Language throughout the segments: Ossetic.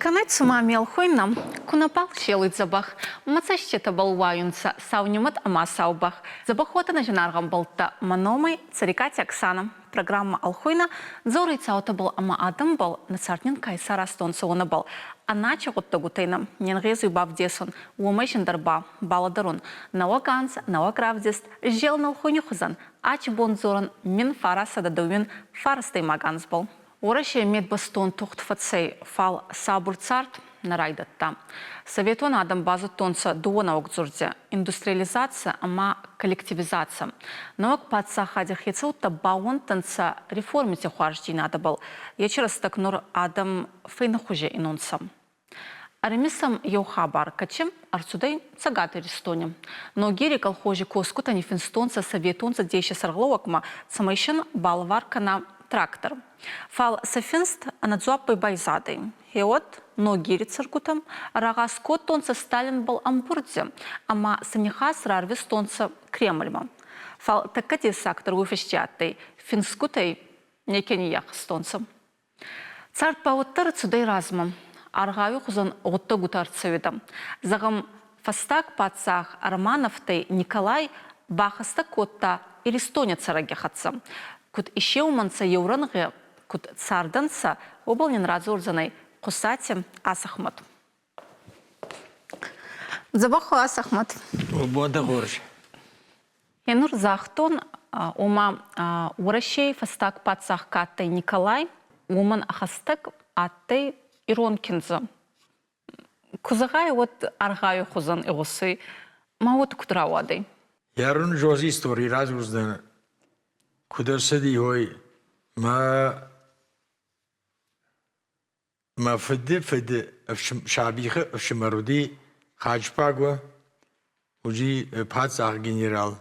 Кӕнӕ цума ме лхуйнӕ ку нӕбал селуй дзӕбӕх, мӕ цӕститӕбӕл уайунцӕ сау нимӕт ӕма сау бӕх. Дзӕбӕх уотӕ нӕ зинаргъ ӕмбӕлттӕ, мӕ номӕй Цӕрикъати Оксанӕ. Программӕ «Ӕлхуйнӕ» дзоруй цаутӕбӕл ӕма адӕмбӕл, нӕ цард нин ка исаразтонцӕ, уонӕбӕл. Ӕнӕчи гъуддӕгутӕй нӕ не нгъезуй бавдесун, уомӕй зиндӕр ба балӕдӕрун. Нӕуӕг анз, нӕуӕг равдист, зелӕн ӕлхуйни хузӕн, ачи бон дзорӕн 1929 анзбӕл. Уӕрӕсей медбӕстон тугъд фӕцӕй, фал сабур цард нӕ райдӕдта. Советон адӕм базудтонцӕ дууӕ нӕуӕг дзурди – индустриализаци ӕма коллективизаци. Нӕуӕг паддзахади хецӕуттӕ баууӕндтӕнцӕ реформити хуарздзийнадӕбӕл. Ечи рӕстӕг нур адӕм фӕйнӕхузи инунцӕ. Ӕрымисӕм еу хабар, кӕци ӕрцудӕй Цӕгат Иристони. Ногири колхози косгутӕ ниффинстонцӕ Советон Цӕдеси сӕргълӕууӕгмӕ, цӕмӕй син балӕвар кӕна трактор. Фал сӕ финст ӕнӕдзуаппӕй байзадӕй. Гъеуӕд Ногири цӕргутӕ рагъаз кодтонцӕ Сталинбӕл ӕмбурди ӕма сӕ нихас рарвистонцӕ Кремльмӕ. Фал тӕккӕ дессагдӕр уой фӕсте адтӕй, финсгутӕй неке ниййахӕстонцӕ. Цард ба уӕддӕр цудӕй размӕ. Аргъауи хузӕн гъуддӕгутӕ ӕрцӕуидӕ. Зӕгъӕм, фӕстаг паддзах Романовтӕй Николай бахӕстӕг кодта Иристони цӕрӕги хӕццӕ. Куд исеумӕнцӕ еу рӕнгъи, куд цардӕнцӕ, уобӕл нин радзордзӕнӕй Хъусати Асӕхмӕт. Дзӕбӕх уо, Асӕхмӕт. Бон хорз. Енур загътон, ома Уӕрӕсей фӕстаг паддзах ка адтӕй Николай, уомӕн хӕстӕг адтӕй ирон киндзӕ. Ку зӕгъай, уӕд аргъауи хузӕн игъусуй. Ма уӕд куд рауадӕй? Ярун жози истори радзурдзӕн, куд ӕрцыди, уой. Мӕ Мӕ фыды фыды сабихы ӕфсымӕр уыди Хаджпагуа, уыди паддзах генерал.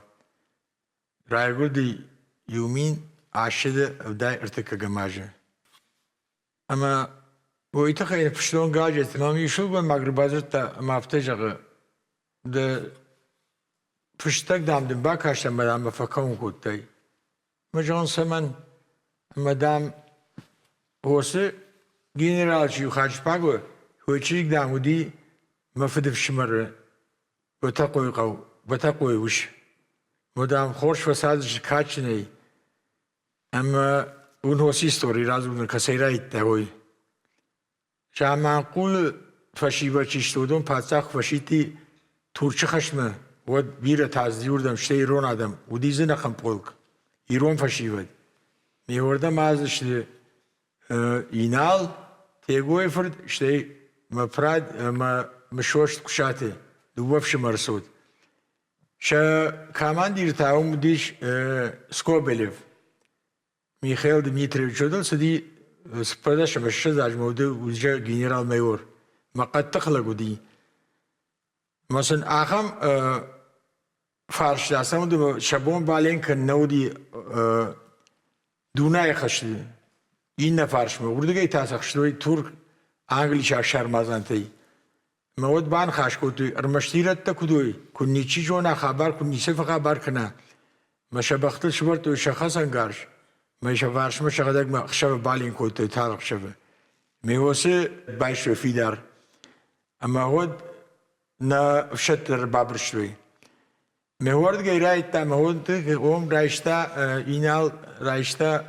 Райгуырди 1883 азы. Ӕмӕ уый тыххӕй фыстон газеты, мӕм иу сылгоймаг ӕрбадзырдта ӕмӕ афтӕ зӕгъы, дӕ фыстӕг, дам, дын бакастӕн ӕмӕ, дам, мӕ фӕкӕуын кодтай. Мӕ зӕгъын цӕмӕн? Ӕмӕ, дам, Осы генерал чи Хаджпаго, уый чызг, дам, уыди мӕ фыдыфсымӕры Бӕтӕхъойы хъӕу, Бӕтӕхъойы ус. Мӕ, дам, хорз фӕцардысты кадджынӕй. Ӕмӕ уын уыцы истори радзурын кӕцӕй райдыдта, уый. Заманхъулы фӕсивӕд чи сты, уыдон паддзах фӕсидти Турчы хӕстмӕ, уӕд бирӕтӕ иуырдӕм, стӕй ирон адӕм, уыди дзы ӕнӕхъӕн полк, ирон фӕсивӕд. Ме уырдӕм азысты Инал, Тегойы фырт, стӕй мӕ прад ӕмӕ Мысост Куысаты, дыууӕ фсымӕры цот. Сӕ командир та уым уыдис Скобелев. Михаил Дмитриевич уыдон цыди 14 ӕмӕ 20 азмӕ уыди уже генерал-майор. Мӕ хъӕддых лӕг уыди. Мӕ сын ахӕм фарста сӕм уыди, сӕ бон бален кӕнын нӕ уыди Дунайы хӕсты иннӕ фарсмӕ. Уырдыгӕй та сӕ хстой Турк англисаг сармадзантӕй. Мӕ уӕд баныхас кодтой, ӕрмӕст ирӕттӕ куыд уой, куыд ничи зона хабар, куыд ницы фӕхабар кӕна. Мӕ сӕ бӕхтыл сӕвӕрдтой сӕ хӕцӕнгарз, мӕ сӕ фарсмӕ сӕхӕдӕг ӕхсӕвы балин кодтой тар ӕхсӕвы. Ме уоцы байстой фидар. Ӕмӕ уӕд нӕ ӕфсӕдтӕ ӕрбабырстой. Ме уордгӕй райдта, мӕ уом райста Инал райста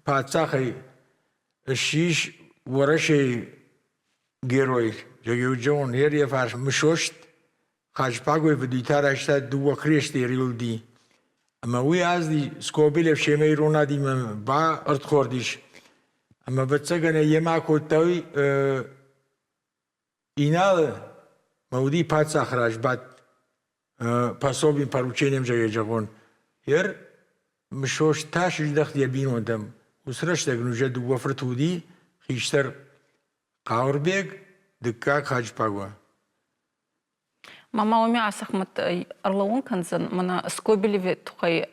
паддзахӕй ссис Уӕрӕсейы герой Джагеуджон ер йӕ фарс Мысост Хаджпагой фыдитӕ райста дыууӕ кресты ӕриуылди. Ӕмӕ уый азди Скобелев семӕ ирон адимӕ баӕрдхорд ис. Ӕмӕ ӕвӕццӕгӕн йемӕ акодта уый Иналы мӕ уыди паддзахы раз бадт пособием поручением зӕгъон. Ер Мысост та сыздӕхт йӕ бинонтӕм. Уыцы рӕстӕг ын уже дыууӕ фырты уыди, хистӕр Хъауырбег, дыккаг Хаджпагуа. Мама уоми Асӕхмӕт ӕрлӕуун кӕндзӕн, мӕнӕ Скобелеви туххӕй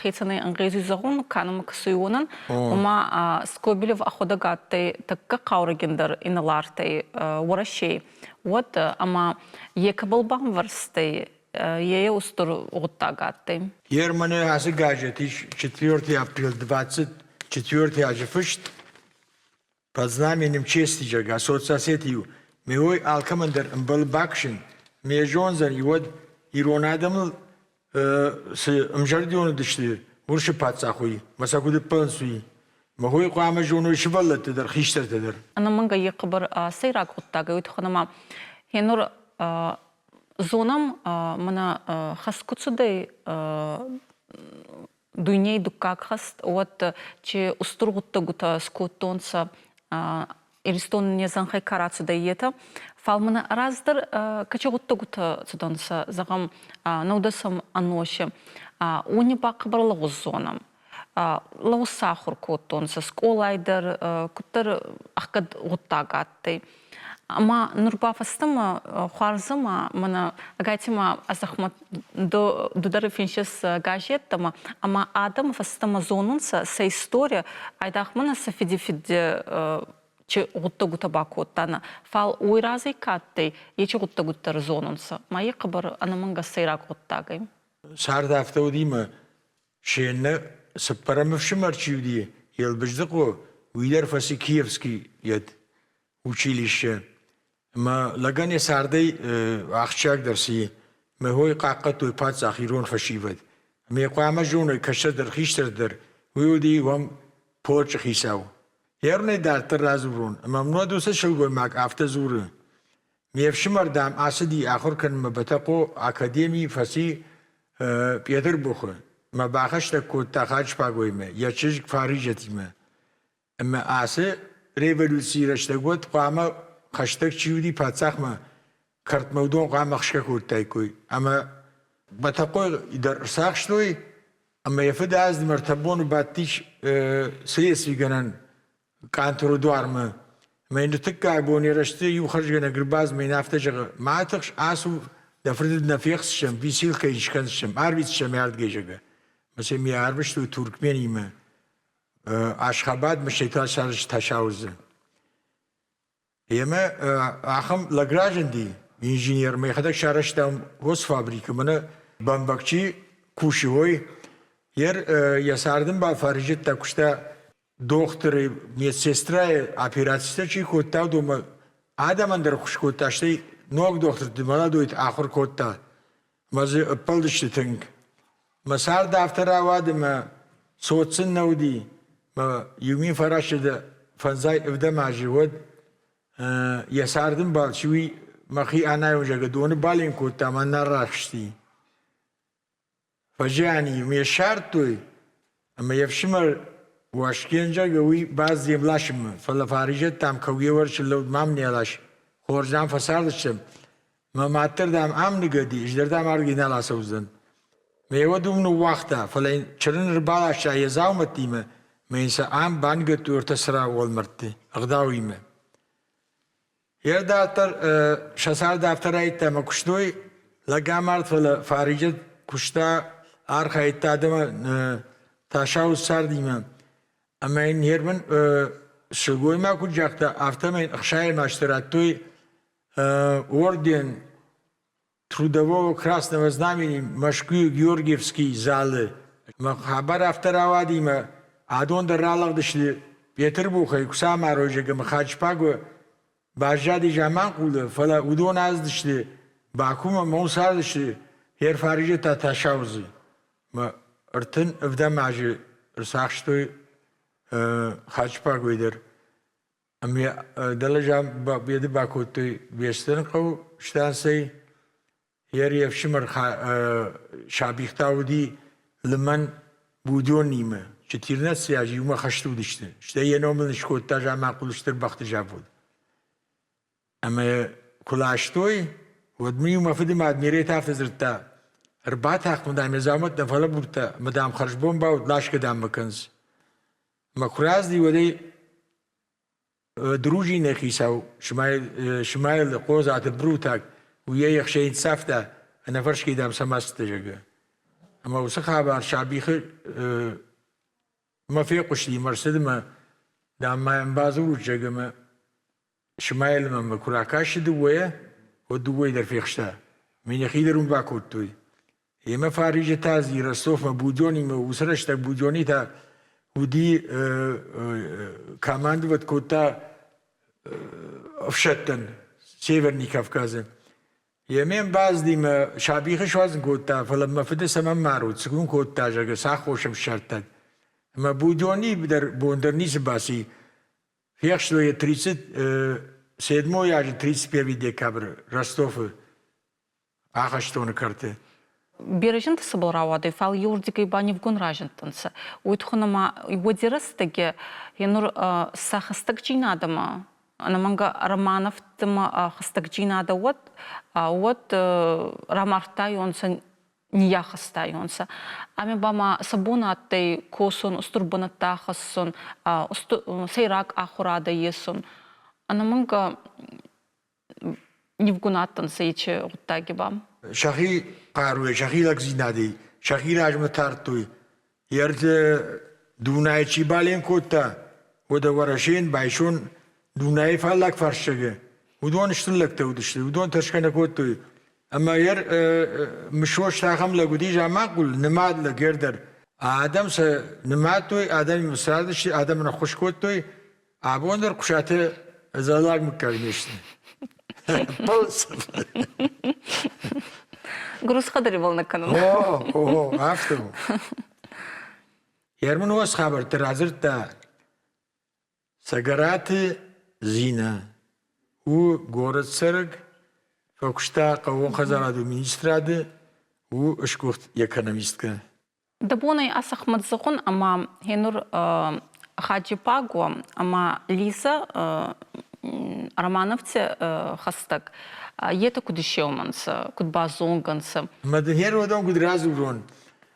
хецӕнӕй ӕнгъезуй зӕгъун, ка нӕмӕ кӕсуй, уонӕн. Ома Скобелев ӕхуӕдӕг адтӕй тӕккӕ хъаурӕгиндӕр инӕлартӕй Уӕрӕсей. Уӕд ӕма е кӕбӕл бамвӕрстӕй, е устур гъуддаг адтӕй. Германы ацы газет ис 4 апрель 24 азы фыст. Под знаменем чести, зӕгъгӕ, соцсети ме уой алкӕмӕн дӕр ӕмбӕлы бакӕсын, ме зондзӕн, уӕд ирон адӕмыл цы ӕмзӕрдион уыдысты уырысы паддзах уый, мӕ сӕ куыд ӕппӕлынц уый. Мӕ хойы хъуамӕ зоной сывӕллӕтты дӕр, хистӕртӕ дӕр. Ӕнӕмӕнгӕй йӕ хъӕбӕр сӕйраг гъуддагӕй уый туххӕн ӕма хенур зонӕм мӕнӕ хӕс ку цудӕй дуйней дуккаг хӕст, уӕд чи устур гъуддӕгутӕ скодтонцӕ Иристони не зӕнхӕй ка рацудӕй, етӕ. Фал мӕнӕ раздӕр кӕци гъуддӕгутӕ цудӕнцӕ, зӕгъӕм, нӕудӕсӕм ӕноси, уони ба хъӕбӕр лӕгъуз зонӕн. Лӕгъуз сӕ ахур кодтонцӕ скъолай дӕр, куддӕр ӕхгӕд гъуддаг адтӕй. Ӕма нур ба фӕстӕмӕ хуарз ӕма мӕнӕ ӕгайтима ӕзӕхмӕ ду дӕр финсис газеттӕмӕ ӕма адӕм фӕстӕмӕ зонунцӕ сӕ история, айдагъ мӕнӕ сӕ фиди-фидди чи гъуддӕгутӕ бакодта, нӕ, фал уой разӕй ка адтӕй, ечи гъуддӕгутӕ дӕр зонунцӕ. Ма е хъӕбӕр ӕнӕмӕнгӕ сӕйраг гъуддаг ӕй. Цард афтӕ уыди мӕ се ннӕ цыппӕрӕм ӕфсымӕр чи уыди, Елбыздыхъо, уый дӕр фӕци Киевский йед училище. Ӕмӕ лӕгӕн йӕ цардӕй ахсджиагдӕр цы и, мӕ хойы хъахъхъӕдтой паддзах ирон фӕсивӕд. Ӕмӕ хъуамӕ зоной кӕстӕр дӕр, хистӕр дӕр, уый уыди уӕм полчъы хицау. Ернӕй дарддӕр радзурон, ӕмӕ мын уӕд уыцы сылгоймаг афтӕ дзуры: Ме фсымӕр, дам, ацыди ахуыр кӕнынмӕ Бӕтӕхъо академийы фӕци Пъетырбухы мӕ бахӕстӕг кодта Хаджпагоимӕ, йӕ чызг Фаризӕтимӕ. Ӕмӕ ацы революцийы рӕстӕг уӕд хъуамӕ хӕстӕг чи уыди паддзахмӕ, кӕртмӕ уыдон хъуамӕ ӕхсгӕ кодтаиккой. Ӕмӕ Бӕтӕхъой дӕр ӕрцахстой, ӕмӕ йӕ фыд аздым ӕртӕ боны бадтис следствигӕнӕн къанторы дуармӕ. Ӕмӕ йын ӕртыккаг бон йӕ рӕзты иу хӕрзгӕнӕг ӕрбадзмӕ йын афтӕ зӕгъы: Ма тыхс, ацу, дӕ фырты дын нӕ фехсдзыстӕм, висилкӕ йын скӕндзыстӕм, арвитдзыстӕм ӕй ардыгӕй, зӕгъгӕ. Ӕмӕ сӕ йӕ арвыстой Туркменимӕ. Ашхабад мӕстӕй сарӕзта Ташаузы. Емӕ ахӕм лӕг разынди, инженер, мӕхӕдӕг сарӕзтам госфабрикы, мӕнӕ бӕмбӕгчи кусы, уой. Ер йӕ цардӕмбал фӕрызыдта, куыста дохтыры, медсестрайы операцитӕ чи кодта, уыдонмӕ адӕмӕн дӕр ӕххуыс кодта, стӕй ног дохтырты молодойты ахуыр кодта. Мӕ дзы ӕппӕлдысты тынг. Мӕ цард афтӕ рауад ӕмӕ цот сын нӕ уыди. Мӕ иу 1995 ӕвдӕм азы уӕд йӕ цардӕмбал чи уый мӕхи ӕнайон зӕгъгӕ доны бален кодта ӕмӕ нӕ рахызти. Фӕзиан-иу ме ссардтой ӕмӕ йе фсымӕр Уасген зӕгъгӕ уый бацыд ласынмӕ, фӕлӕ Фаризӕт дам кӕугӕвӕрсы лӕуд мам не лас, хорз дам фӕцардыстӕм, мӕ мад дӕр дам ам ныгӕди, ӕз дӕр дам ардыгӕй нал ацӕудзӕн. Мӕ уӕд уым ныууагъта, фӕлӕ йын чырын ӕрбаласта йӕ дзаумӕттимӕ мӕ йын сӕ ам баныгӕдтой ӕртӕ цырагъ уӕлмӕрдты ӕгъдауимӕ. Йӕ дарддӕр сӕ цард афтӕ райдыдта ӕмӕ куыстой, лӕг амард, фӕлӕ Фаризӕт куыста, архайдта адӕмы тасауд цардимӕ. Ӕмӕ йын Герман сылгоймаг куыд загъта, афтӕмӕй йын ӕхсайӕм азты радтой орден Трудового Красного Знамени Мӕскуыйы Георгиевский залы. Мӕ хабар афтӕ рауади мӕ адон дӕр ралыгъдысты Петербургӕй куы сӕ амарой, зӕгъгӕ, мӕ Хаджпагуы баззади Заманхъулы, фӕлӕ уыдон ацыдысты Бакумӕ мӕ уым цардысты, Херфаризы та Ташаузы. Мӕ 37 азы ӕрцахстой Хаджпагуйы дӕр. Ӕмӕ дӕлӕ Беды бакодтой Бестӕныхъӕу станцӕйы. Йе ӕфсымӕр сабихтӕ уыди лымӕн Будённимӕ. Четырнадцать азы иумӕ хӕсты уыдысты. Стӕй йӕ номыл скодта Заманхъулы стыр бӕхты завод. Ӕмӕ куы ластой, уӕд мын-иу мӕ фыдымад Мерет афтӕ дзырдта: ӕрбатӕх мын, дам, йӕ дзаумӕттӕм фӕлӕбурдта ӕмӕ, дам, хӕрзбон баут, ласгӕ, дам, мӕ кӕнынц. Мӕ куы рацыди, уӕд ӕй дружинӕйы хицау Сымайыл Хъодзаты Брутаг, уый йӕ ехсӕй ныццавта, ӕнӕфӕрсгӕ, дам, сӕм ацыдтӕ, зӕгъгӕ. Ӕмӕ уыцы хабар сабихы мӕ фехъуысти, мӕ рцыдмӕ, дам, ма йӕм бадзурут, зӕгъгӕ, мӕ Сымайыл мӕм куы ракӕсы дыууӕйӕ, уӕд дыууӕйы дӕр фехста. Ме нӕхи дӕр уым бакодтой. Емӕ Фаризы та Ростовмӕ Будённимӕ, уыцы рӕстӕг Будённи та Уыди командовать кодта ӕфсӕдтӕн Северный Кавказы. Йе ме мбӕлдимӕ сабихы суадзын кодта, фӕлӕ мӕ фыды цӕмӕн марут, цы уын кодта, зӕгъгӕ, цы аххос ӕм ссардтат. Ӕмӕ Будённый дӕр бон дӕр ницы баци. Фехстой йӕ 37 азы 31 декабры Ростовы ахӕстоны кӕрты. Берӕ зинтӕ цӕбӕл рауадӕй, фал еурдигӕй ба нивгун разиндтӕнцӕ. Уой туххӕн ӕма уоди рӕстӕги енур сӕ хӕстӕгдзийнадӕмӕ ӕнӕмӕнгӕ Романовтӕмӕ хӕстӕгдзийнадӕ уӕд, уӕд рамардтайуонцӕ, ниййахӕстайуонцӕ. Ӕма ба ма сӕ бон адтӕй косун, устур бунӕттӕ ахӕссун, сӕйраг ахурадӕ есун. Ӕнӕмӕнгӕ нивгун адтӕнцӕ ечи гъуддаги ба. Сӕхи хъаруйӕ, сӕхи лӕгдзийнадӕй сӕхи размӕ тардтой. Ӕртӕ Дунайы чи бален кодта, уӕдӕ Уӕрӕсейӕн байсон Дунайы фаллаг фарсӕгы, уыдон стыр лӕгтӕ уыдысты, уыдон тӕрсгӕ нӕ кодтой. Ӕмӕ йӕ Мысост ахӕм лӕг уыди, Заманхъул, нымад лӕг ӕрдӕр. Адӕм сӕ нымадтой, адӕмимӕ цардысты, адӕмӕн ӕххуыс кодтой. Абон дӕр Хъуысаты ӕдзӕллаг мыггаг не сты. Грузхъӕдӕй волнӕ кӕнын. О, о, афтӕ у. Ермын уӕз хабӕртты радзырдта Цӕгӕраты Зинӕ. У горӕт цӕрӕг, фӕкуыста хъӕууонхӕдзарады министрады, у сгуыхт экономисткӕ. Дӕ бонӕй Асӕхмӕт зӕгъун ӕма гьенур Хаджи Паго ӕма Лиза Романовти хӕстӕг, етӕ куд исеумӕ нцӕ, куд базонгӕ нцӕ? Ма дин гьер уодон куд радзурон?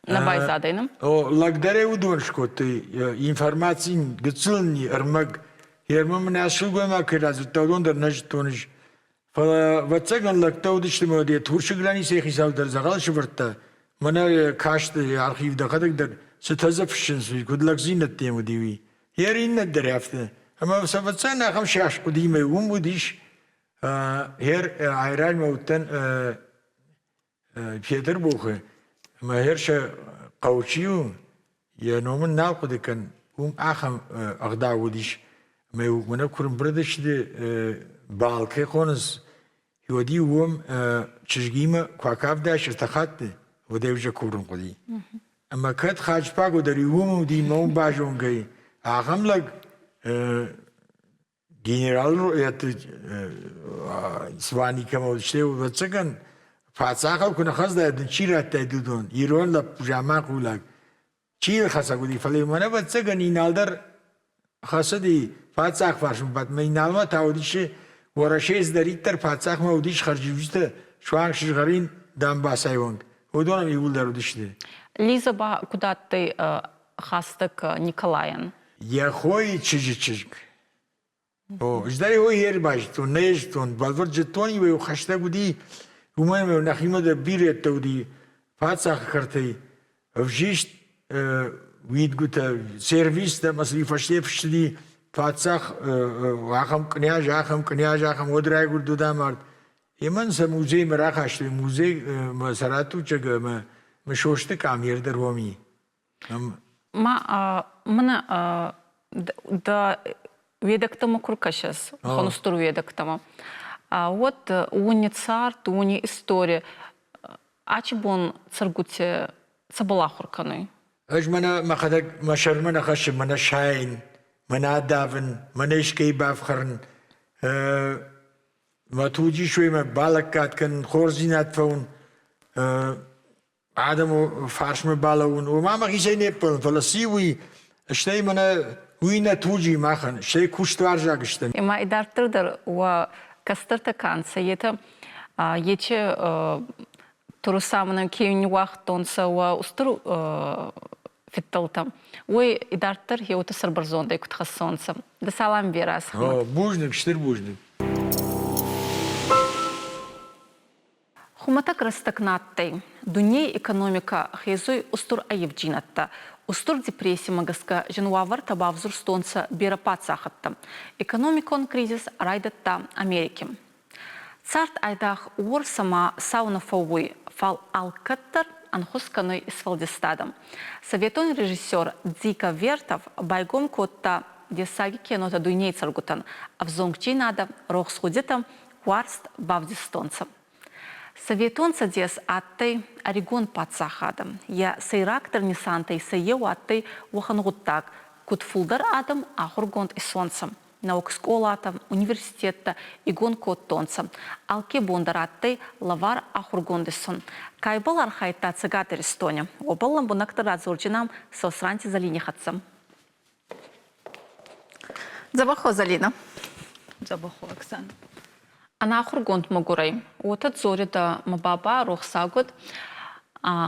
Нӕ байзадӕй, нӕ? О, лӕгдӕрӕй уыдон скодтой информаци гыццыл ӕрмӕг. Гьермӕ мын ацы сылгоймаг кӕй радзырдта, уыдон дӕр нӕ зыдтон ӕз. Фӕлӕ, ӕвӕццӕгӕн, лӕгтӕ уыдысты ӕмӕ йӕ Турчы границӕйы хицау дӕр дзӕгъӕл сӕвӕрдта. Мӕнӕ касты архив дӕхӕдӕг дӕр цытӕ дзы фыссынц, уый куыд лӕгдзинӕдтӕ уыди, уый. Йе иннӕ дӕр афтӕ. Ӕмӕ сӕ ӕвӕццӕгӕн ахӕм саскъуыдимӕ уым уыдис. Гьер айразмӕ уыдтӕн Петербургы ӕмӕ гьер сӕ хъӕу чи у, йӕ ном ын нал хъуыды кӕн, уым ахӕм ӕгъдау уыдис, ӕмӕ-иу мӕнӕ куы рымбырд сты бал кӕй хонынц, уӕд-иу уым чызгимӕ куы акавдӕс ӕртӕ хатты, уӕд ӕй уже курын хъуыди. Ӕмӕ кӕд Хаджпаго дӕр уым уыди мӕ уым базонгӕ, ахӕм лӕг Генерал звани кӕмӕ уыдысты, ӕвӕццӕгӕн, паддзахау куы ныххӕцыдаид, дын чи радтаид уыдон, ирон лӕппу, заманхъулаг, чи йыл хӕцӕг уыди, фӕлӕ мӕн ӕвӕццӕгӕн Инал дӕр хӕцыди паддзах фарсмӕ бадтмӕ. Иналмӕ та уыдис Уӕрӕсейы цыдӕриддӕр паддзахмӕ уыдис хӕрзиуджытӕ, суанг сызгъӕрин дамбацайы онг. Уыдон ӕм иууылдӕр уыдысты. Лиза ба куыд адтӕй хӕстӕг Николайӕн? Йӕ хойы чызджы чызг. О, ӕз дӕр его йе рбазыдтон, нӕ зыдтон, бӕлвырд зыдтон, иу хӕстӕг уыди, уымӕн ӕмӕ нӕхимӕ дӕр бирӕтӕ уыди паддзахы кӕртӕй ӕвзист уидгуытӕ, сервистӕ ӕмӕ сын фӕсте фыстыди паддзах ахӕм къняз, ахӕм къняз, ахӕм уӕд райгуырд, уӕд амард. Емӕн сӕ музеймӕ рахастой, музеймӕ сӕ радтучӕг ӕмӕ Мысосты къам ердӕр уоми. Ма мӕнӕ дӕ уедӕгтӕмӕ ку ркӕсӕс, хонустур уедӕгтӕмӕ, уӕд уони цард, уони истори ачи бон цӕргутӕ цӕбӕл ахур кӕнуй? Ӕз мӕнӕ мӕхӕдӕг мӕ сӕрмӕ нӕ хӕссын, мӕнӕ сайын, мӕнӕ адавын, мӕнӕ искӕй бафхӕрын. Мӕ туджы суемӕ балӕггад кӕнын, хорздзинад фӕуын. Адӕмы фарсмӕ балӕууын, уымӕ мӕхицӕй не ппӕлын, фӕлӕ ци уый, стӕй мӕнӕ уый нӕ туджы махӕн, стӕй куыстуарзаг стӕм. Ӕма идарддӕр дӕр уӕ кӕстӕртӕ ка нцӕ, етӕ ечи турусамӕн ке ниууагътонцӕ уӕ устур фидтӕлтӕ, уой идарддӕр еутӕ сӕрбӕрзондӕй куд хӕссонцӕ. Дӕ салам берӕ, Асхамат. Бузныг, стыр бузныг. Хумӕтӕг рӕстӕг на адтӕй. Дуйней экономикӕ хезуй устур ӕййивддзийнӕдтӕ. Устур депрессимӕ гӕсгӕ зин уавӕртӕ бавзурстонцӕ берӕ паддзахӕдтӕ. Экономикон кризис райдӕдта Америки. Цард айдагъ уорс ӕма сау нӕ фӕууй, фал алкӕддӕр. ӕнхус кӕнуй исфӕлдистадӕ. Советон режиссер Дзика Вертов байгом кодта дессаги кенотӕ дуйней цӕргутӕн, ӕвзонгдзийнадӕ, рохс гъудитӕ, уарзт бавдистонцӕ. Советон Цӕдес адтӕй ӕригон паддзахадӕ. Йӕ сӕйрагдӕр нисантӕй сӕ еу адтӕй уӕхӕн гъуддаг, куд фулдӕр адӕм ахургонд исуонцӕ. Нӕуӕг скъолатӕ, университеттӕ игон кодтонцӕ. Алке бон дӕр адтӕй лӕвар ахургонд исун. Ка ибӕл архайдта Цӕгат Иристони, уобӕл лӕмбунӕгдӕр радзордзинан Сосранти Залини хӕццӕ. Дзӕбӕх Залина. Дзӕбӕх Оксана. Ӕнахургонд мӕгурӕй. Уотӕ дзоридӕ мӕ баба рохсаг уӕд.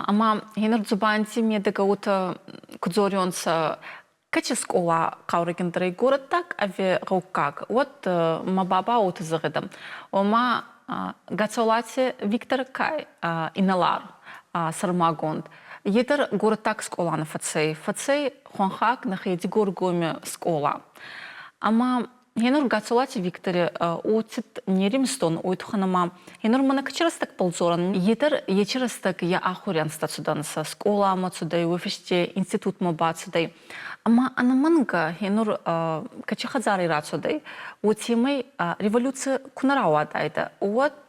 Ӕма гьенур дзубанди медӕгӕ уотӕ ку дзорионцӕ, кӕци скъола хъаурӕгиндӕрӕй горӕттаг ӕви гъӕуккаг, уӕд мӕ баба уотӕ зӕгъидӕ, ома Гацолати Виктор ка инӕлар сӕрмагонд, е дӕр горӕттаг скъола нӕ фӕцӕй, фӕцӕй хуӕнхаг нӕхе Дигоргоми скъола. Ӕма Генур Гацолати Виктори уотид не римстон, уой туххӕн ӕма генур мӕнӕ кӕци рӕстӕг бӕлдзорӕн, е дӕр ечи рӕстӕг йӕ ахури ӕнзтӕ цудӕнцӕ, скъоламӕ цудӕй, уой фӕсте институтмӕ бацудӕй. Ӕма ӕнӕмӕнгӕ генур кӕци хӕдзари рацудӕй, уотемӕй революци ку нӕ рауадайдӕ, уӕд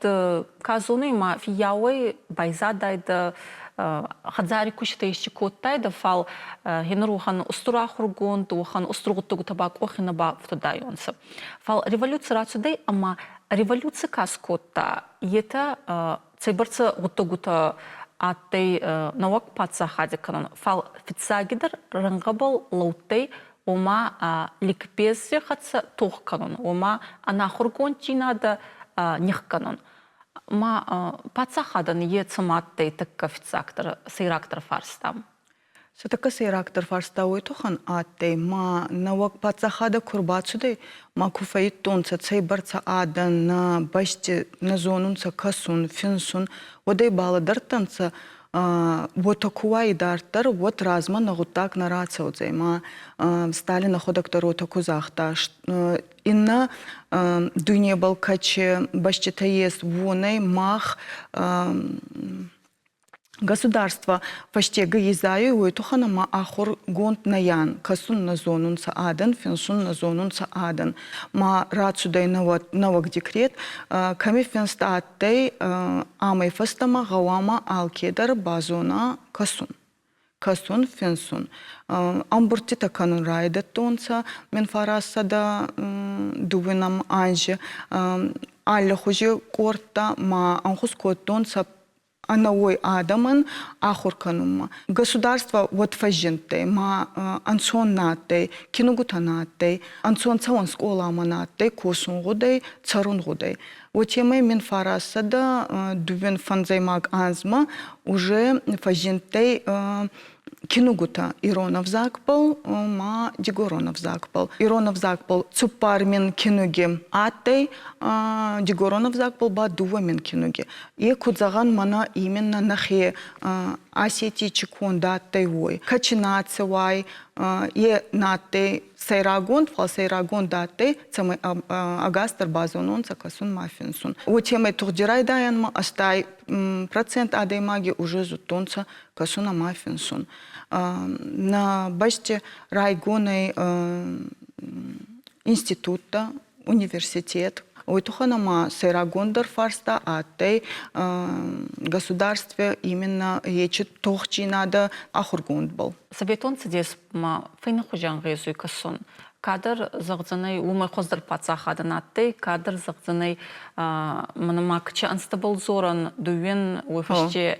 ка зонуй ма фиййауӕй байзадайдӕ, хӕдзари куститӕ исчи кодтайдӕ, фал гьенур уӕхӕн устур ахургонд, уӕхӕн устур гъуддӕгутӕ ба къохи нӕ бафтудайуонцӕ. Фал революци рацудӕй ӕма революци ка скодта, етӕ цӕйбӕрцӕ гъуддӕгутӕ адтӕй нӕуӕг паддзахади кӕнун, фал фиццагидӕр рӕнгъӕбӕл лӕудтӕй ома ликбези хӕццӕ тох кӕнун, ома ӕнахургонддзийнадӕ нихкӕнун. Ма паддзахадӕн е цӕмӕ адтӕй тӕккӕ фиццагдӕр сӕйрагдӕр фарста? Сӕ тӕккӕ сӕйрагдӕр фарста уой туххӕн адтӕй, ма нӕуӕг паддзахадӕ ку рбацудӕй, ма ку фӕййидтонцӕ, цӕйбӕрцӕ адӕн нӕ бӕсти нӕ зонунцӕ кӕсун, финсун, уӕд ӕй балӕдӕрдтӕнцӕ, уотӕ ку уа идарддӕр, уӕд размӕ нӕ гъуддаг нӕ рацӕудзӕй. Ма Сталин ӕхуӕдӕг дӕр уотӕ ку загъта, иннӕ дуйнебӕл кӕчи бӕститӕ ес, уонӕй мах государство фӕстегӕ изайуй, уой туххӕн ӕма ахургонд нӕ ян, кӕсун нӕ зонунцӕ адӕн, финсун нӕ зонунцӕ адӕн. Ма рацудӕй нӕуӕг декрет, кӕми финст адтӕй, амӕй фӕстӕмӕ гъӕуама алкедӕр базона кӕсун. Кӕсун, финсун. Ӕмбурдтитӕ кӕнун райдӕдтонцӕ мин фарастсӕдӕ дууинӕм анзи. Аллихузи къордтӕ ма ӕнхус кодтонцӕ ӕнӕуой адӕмӕн ахур кӕнунмӕ. Государство уӕд фӕззиндтӕй, ма ӕнцон нӕ адтӕй, кинугутӕ нӕ адтӕй, ӕнцон цӕуӕн скъоламӕ нӕ адтӕй, косун гъудӕй, цӕрун гъудӕй. Уотемӕй мин фарастсӕдӕ дууин фӕндзӕймаг анзмӕ уже фӕззиндтӕй кинугутӕ ирон ӕвзагбӕл ма дигорон ӕвзагбӕл. Ирон ӕвзагбӕл цуппар мин кинуги адтӕй, дигорон ӕвзагбӕл ба дууӕ мин кинуги. Е ку зӕгъӕн, мӕнӕ именно нӕхе Осетий чи конд адтӕй, уой. Кӕчи наци уай, е на адтӕй сӕйрагонд, фал сӕйрагонд адтӕй, цӕмӕй ӕгасдӕр базононцӕ кӕсун ма финсун. Уотемӕй тугъди райдайӕнмӕ 80% адӕймаги уже зудтонцӕ кӕсун ӕма финсун. Нӕ бӕсти райгонӕй институттӕ, университет. Уой туххӕн ӕма сӕйрагонддӕр фарста адтӕй государстве именно ечи тохджийнадӕ ахургондбӕл. Советон Цӕдес ма фӕйнӕхузи ӕнгъезуй кӕсун. Кадӕр зӕгъдзӕнӕй, уомӕй хуӕздӕр паддзахадӕ на адтӕй, кадӕр зӕгъдзӕнӕй, мӕнӕ ма кчи ӕнзтӕбӕл дзорӕн, дууин, уой фӕсте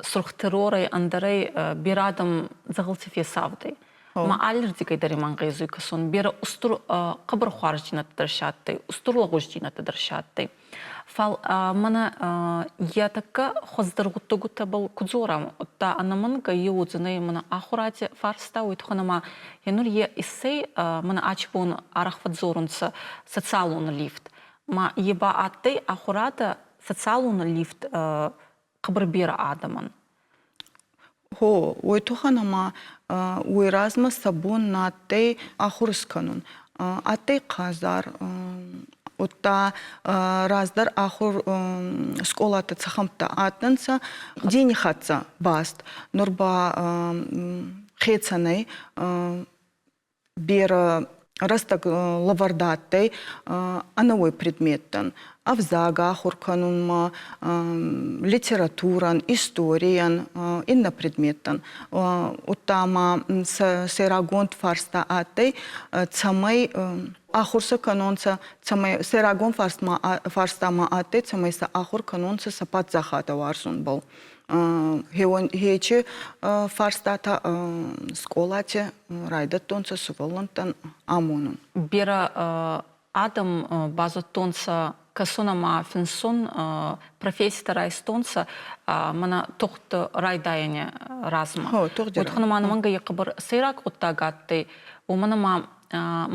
сурх террорӕй, ӕндӕрӕй берӕ адӕм дзӕгъӕлти фесавдӕй. Ма аллирдигӕй дӕр им ӕнгъезуй кӕсун. Берӕ устур хъӕбӕр хуарздзийнӕдтӕ дӕр си адтӕй, устур лӕгъуздзийнӕдтӕ дӕр си адтӕй. Фал мӕнӕ йӕ тӕккӕ хуӕздӕр гъуддӕгутӕбӕл ку дзорӕм, удта ӕнӕмӕнгӕ е уодзӕнӕй мӕнӕ ахуради фарста, уой туххӕн ӕма е нур е иссӕй мӕнӕ ачи бон арӕх фӕдздзорунцӕ социалон лифт. Ма е ба адтӕй ахурадӕ социалон лифт хъӕбӕр берӕ адӕмӕн. Гъо, уой туххӕн ӕма уой размӕ сӕ бон на адтӕй ахур искӕнун. Адтӕй хъазар. Удта раздӕр ахур скъолатӕ цӕхӕмттӕ адтӕнцӕ, дини хӕццӕ баст. Нур ба хецӕнӕй берӕ рӕстӕг лӕвӕрд адтӕй ӕнӕуой предметтӕн: ӕвзаг ахур кӕнунмӕ, литературӕн, историйӕн, иннӕ предметтӕн. Удта ма сӕ сӕйрагонд фарста адтӕй, цӕмӕй ахур сӕ кӕнонцӕ, цӕмӕй сӕйрагон фарста ма адтӕй, цӕмӕй сӕ ахур кӕнонцӕ сӕ паддзахадӕ уарзунбӕл. Хечи фарстатӕ скъолати райдӕдтонцӕ сувӕллӕнттӕн амонун. Берӕ адӕм базудтонцӕ кӕсун ӕма финсун, професситӕ райстонцӕ мӕнӕ тугъд райдайӕни размӕ. Уотӕ ма ӕнӕмӕнгӕ е хъӕбӕр сӕйраг гъуддаг адтӕй, уомӕн ӕма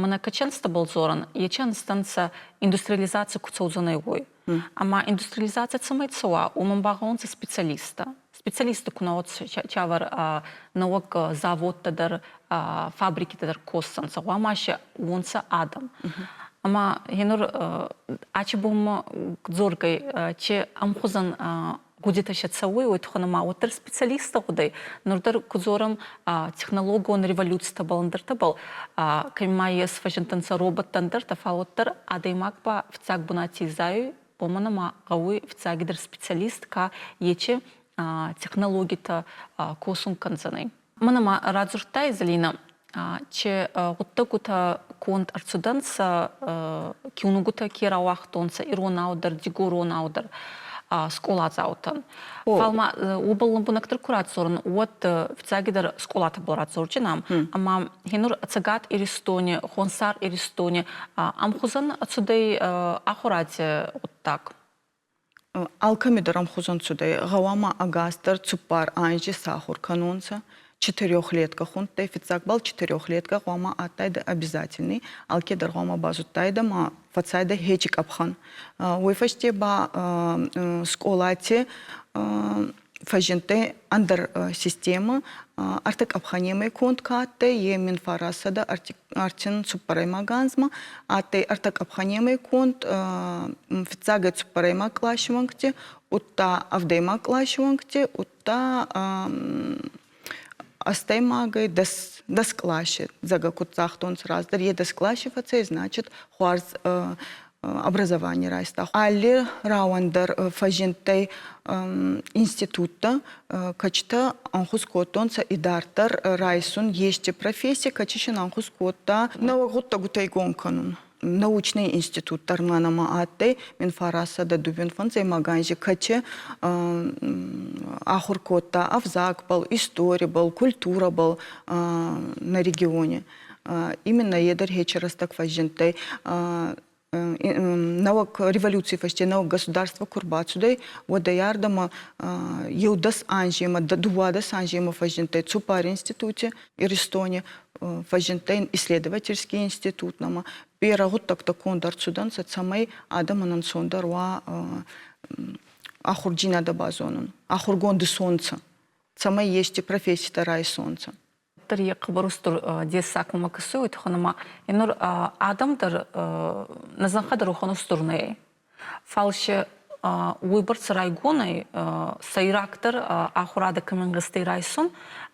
мӕнӕ кӕчӕнстӕбӕл дзорӕн, ечи ӕнзтӕ индустриализаци ку цӕудзӕнӕй, уой. Ӕма индустриализаци цӕмӕй цӕуа, уомӕн багъӕунцӕ специалисттӕ. Специалистты ку нӕ чавӕр нӕуӕг заводтӕ дӕр, фабрикитӕ дӕр косдзӕнцӕ, гъуама се уонцӕ адӕм. Ӕма гьенур ачи бонмӕ дзоргӕй, чи ӕмхузӕн гъудитӕ сӕ цӕуй, уой туххӕн ӕма уӕддӕр специалисттӕ гъудӕй. Нур дӕр ку дзорӕм технологон революцитӕбӕл, ӕндӕртӕбӕл, кӕми ма ес фӕззиндтӕнцӕ роботтӕ, ӕндӕртӕ, фал уӕддӕр адӕймаг ба фиццаг бунати изайуй, уомӕн ӕма гъӕуй фиццагидӕр специалист, ка ечи технологитӕ косун кӕндзӕнӕй. Мӕнӕ ма радзурдтай, Зӕлинӕ, чи гъуддӕгутӕ конд ӕрцудӕнцӕ, киунугутӕ ке рауагътонцӕ иронау дӕр, дигоронау дӕр скъоладзаутӕн. Фал ма уобӕл лӕмбунӕгдӕр ку радзорӕн, уӕд фиццагидӕр скъолатӕбӕл радзордзинам. Ӕма гьенур Цӕгат Иристони, Хонсар Иристони ӕмхузӕн цудӕй ахуради гъуддаг. Алкӕми дӕр ӕмхузӕн цудӕй. Гъӕуама ӕгасдӕр цуппар анзи сахур кӕнонцӕ. Четырехлетка хундтӕй. Фиццаг бал четырехлетка гъӕуама адтайдӕ обязательный. Алкедӕр гъӕуама базудтайдӕ ма фӕцайдӕ хечи къӕпхӕн. Уой фӕсте ба скъолати фӕззиндтӕй ӕндӕр системӕ. Ӕртӕ къӕпхӕнемӕй конд ка адтӕй, е мин фарастсӕдӕ ӕртин цуппӕрӕймаг анзмӕ адтӕй ӕртӕ къӕпхӕнемӕй конд фиццагӕй цуппӕрӕймаг къласи уӕнгти, удта ӕвдӕймаг къласи уӕнгти, удта ӕстӕймагӕй дӕс къласи. Зӕгъгӕ, куд загътонцӕ раздӕр, е дӕс къласи фӕцӕй, значит, хуарз образование райста. Алли рауӕн дӕр фӕззиндтӕй институттӕ, кӕцитӕ ӕнхус кодтонцӕ идарддӕр райсун ести професси, кӕци син ӕнхус кодта нӕуӕг гъуддӕгутӕ игон кӕнун. Научный институт дӕр ма нӕмӕ адтӕй, мин фарастсӕдӕ дууин фӕндзӕймаг анзи кӕци ахур кодта ӕвзагбӕл, историбӕл, культурӕбӕл нӕ региони. Именно е дӕр хечи рӕстӕг фӕззиндтӕй. Нӕуӕг революций фӕсте нӕуӕг государство ку рбацудӕй, уӕд ӕй ардӕмӕ еу-дӕс анземӕ, дууадӕс анземӕ фӕззиндтӕй цуппар институти Иристони, фӕззиндтӕй исследовательский институт нӕмӕ. Берӕ гъуддӕгтӕ конд ӕрцудӕнцӕ, цӕмӕй адӕмӕн ӕнцондӕр уа ахурдзийнадӕ базонун, ахургонд исонцӕ, цӕмӕй ести професситӕ райсонцӕ. Дӕр е хъӕбӕр устур дессаг мӕмӕ кӕсуй, уой туххӕн ӕма нур адӕм дӕр нӕ зӕнхӕ дӕр уӕхӕн устур нӕй. Фал си уойбӕрцӕ райгонӕй сӕйрагдӕр ахурадӕ кӕми ӕнгъезтӕй райсун,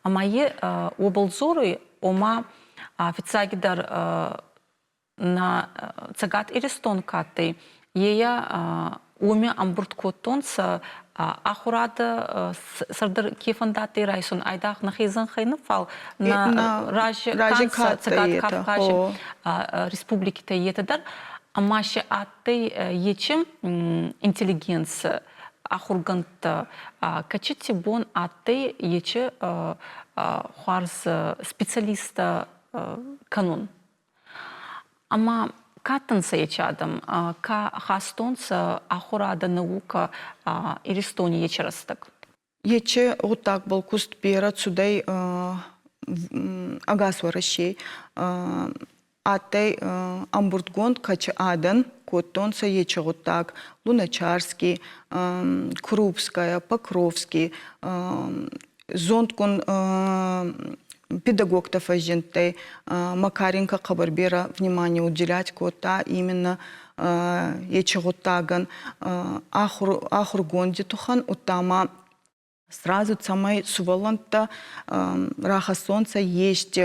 ӕма е уобӕл дзоруй, ома фиццагидӕр нӕ Цӕгат Иристон ка адтӕй, ейӕ уоми ӕмбурд кодтонцӕ ахурадӕ сӕрдӕр ке фӕндадтӕй райсун, айдагъ нӕхе зӕнхӕй нӕ, фал нӕ рази Цӕгат Кавкази республикитӕй етӕ дӕр. Ӕма си адтӕй ечи интеллигенци, ахургӕндтӕ, кӕцити бон адтӕй ечи хуарз специалисттӕ кӕнун. Ӕма ка адтӕнцӕ ечи адӕм, ка хастонцӕ ахурадӕ, наукӕ Иристони ечи рӕстӕг? Ечи гъуддагбӕл куст берӕ цудӕй ӕгас Уӕрӕсей. Адтӕй ӕмбурдгонд кӕчи адӕн, кодтонцӕ ечи гъуддаг Луначарский, Крупская, Покровский, зундгун педагогтӕ фӕззиндтӕй. Макаренко хъӕбӕр берӕ внимание уделять кодта именно. Ечи гъуддагӕн ахургонди туххӕн, удта ма сразу цӕмӕй сувӕллӕнттӕ рахӕссонцӕ ести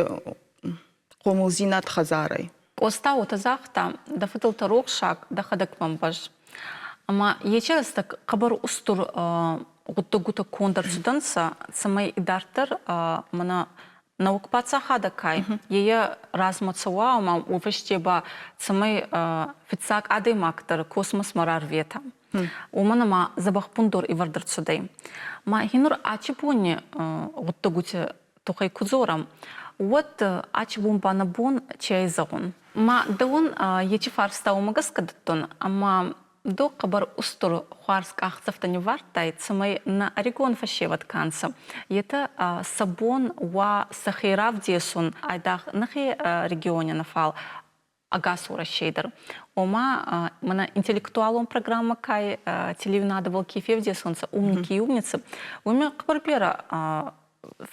хъомулдзийнад хӕдзарӕй. Къоста уотӕ загъта: «Дӕ фыдӕлтӕ рохсаг, дӕхӕдӕг бамбӕрз». Ӕма ечи рӕстӕг хъӕбӕр устур гъуддӕгутӕ конд ӕрцудӕнцӕ, цӕмӕй идарддӕр мӕнӕ нӕуӕг паддзахадӕ ка ӕй, е размӕ цӕуа ӕма уой фӕсте ба цӕмӕй фиццаг адӕймаг дӕр космосмӕ рарвета. Уомӕн ӕма дзӕбӕх бундор ивӕрд ӕрцудӕй. Ма хинур ачи бони гъуддӕгути туххӕй ку дзорӕм, уӕд ачи бон ба нӕ бон чи ӕй зӕгъун. Ма дӕуӕн ечи фарста уомӕ гӕсгӕ дӕттун, ӕма ду хъӕбӕр устур хуарз къахдзӕфтӕ ниввардтай, цӕмӕй нӕ ӕригон фӕсевӕд ка нцӕ, етӕ сӕ бон уа сӕхе равдесун айдагъ нӕхе региони нӕ, фал ӕгас Уӕрӕсей дӕр. Ома, мӕнӕ интеллектуалон программӕ ка телеуинадӕбӕл ке февдесунцӕ «Умники и умницы», уоми хъӕбӕр берӕ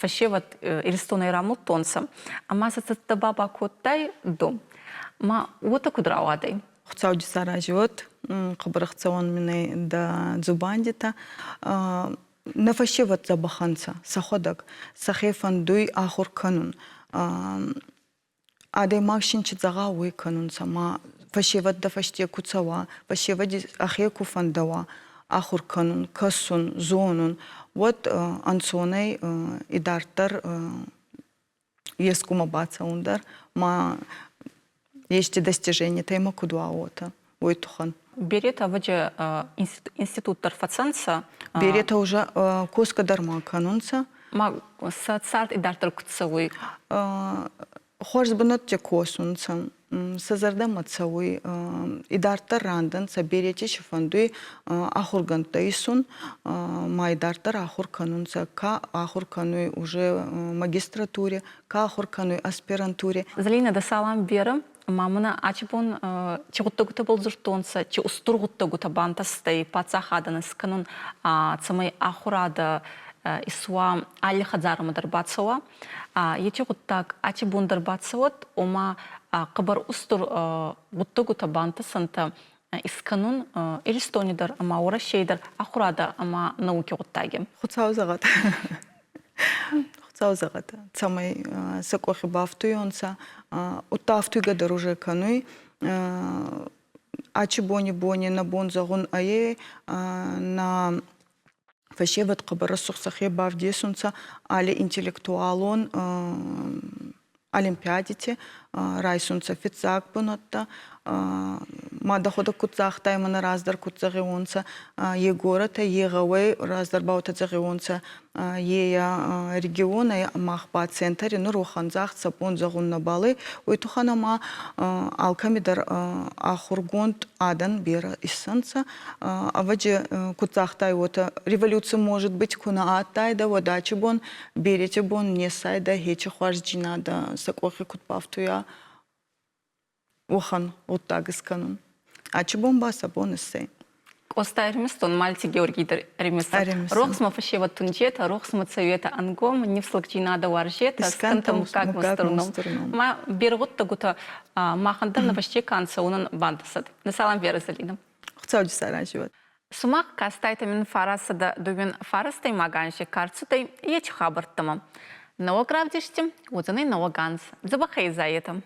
фӕсевӕд Иристонӕй рамулдтонцӕ, ӕма сӕ цӕттӕ ба бакодтай ду. Ма уотӕ куд рауадӕй? Хуцауди сарази уӕд, хъӕбӕр ӕхцӕуӕн мин ӕй дӕ дзубандитӕ. Нӕ фӕсевӕд дзӕбӕх ӕнцӕ сӕхуӕдӕг, сӕхе фӕндуй ахур кӕнун. Адӕймаг син чи дзӕгъӕл уой кӕнунцӕ, ма фӕсевӕд дӕ фӕсте ку цӕуа, фӕсевӕди ӕхе ку фӕндӕуа ахур кӕнун, кӕсун, зонун, уӕд ӕнцонӕй идарддӕр ескумӕ бацӕун дӕр ма ести достиженитӕ имӕ куд уа, уотӕ, уой туххӕн. Беретӕ ӕвӕджи институт дӕр фӕцӕнцӕ. Беретӕ уже косгӕ дӕр ма кӕнунцӕ. Ма сӕ цард идарддӕр куд цӕуй? Хуарз бунӕтти косунцӕ, сӕ зӕрдӕмӕ цӕуй, идарддӕр рандӕнцӕ, берети си фӕндуй ахургӕндтӕ исун, ма идарддӕр ахур кӕнунцӕ, ка ахур кӕнуй уже магистратури, ка ахур кӕнуй аспирантури. Залина, дӕ салам берӕ. Ма мӕнӕ ачи бон чи гъуддӕгутӕбӕл дзурдтонцӕ, чи устур гъуддӕгутӕ бантӕстӕй паддзахадӕн искӕнун, цӕмӕй ахурадӕ исуа алли хӕдзарӕмӕ дӕр бацӕуа. Ечи гъуддаг ачи бон дӕр бацӕуӕд, ома хъӕбӕр устур гъуддӕгутӕ бантӕсӕнтӕ искӕнун Иристони дӕр ӕма Уӕрӕсей дӕр ахурадӕ ӕма науки гъуддаги. Хуцау зӕгъӕд. Хуцау зӕгъӕд, цӕмӕй сӕ къохи бафтуйонцӕ. Удта ӕфтуйгӕ дӕр уже кӕнуй. Ачи бони бони нӕ бон зӕгъун ӕй, нӕ фӕсевӕд хъӕбӕр рӕсугъд сӕхе бавдесунцӕ алли интеллектуалон олимпиадити райсунцӕ фиццаг бунӕттӕ. Ма дӕхуӕдӕг куд загътай, мӕнӕ раздӕр куд зӕгъиуонцӕ, е горӕтӕй, е гъӕуӕй раздӕр ба уотӕ зӕгъиуонцӕ, е регионӕй, мах ба центри нур уӕхӕн загъд сӕ бон зӕгъун нӕбал ӕй. Уой туххӕн ӕма алкӕми дӕр ахургонд адӕн берӕ иссӕнцӕ. Ӕвӕджи, куд загътай, уотӕ революци может быть ку нӕ адтайдӕ, уӕд ачи бон берети бон не ссайдӕ хечи хуарзджийнадӕ сӕ къохи куд бафтуйа, уӕхӕн гъуддаг искӕнун. Ачи бон ба сӕ бон иссӕй. Къоста ӕримистон, Мальти Георгий дӕр ӕримиста. Рохсмӕ фӕсевӕд тунджетӕ, рохсмӕ цӕуетӕ ӕнгом, нифслӕгджийнадӕ уарзетӕ, скӕнтӕ муггаг мустур ном. Ма берӕ гъуддӕгутӕ махӕн дӕр нӕ фӕсте ка нцӕ, уонӕн бантӕсӕд. Нӕ салам Вера Залина. Хуцауди сарази уӕд. Сумах кастайтӕ мин фарасадӕ дууин фарӕстӕймаг анзи ка рцудӕй, ечи хабӕрттӕмӕ. Нӕуӕг равдисти уодзӕнӕй нӕуӕг анз. Дзӕбӕхӕй изайетӕ.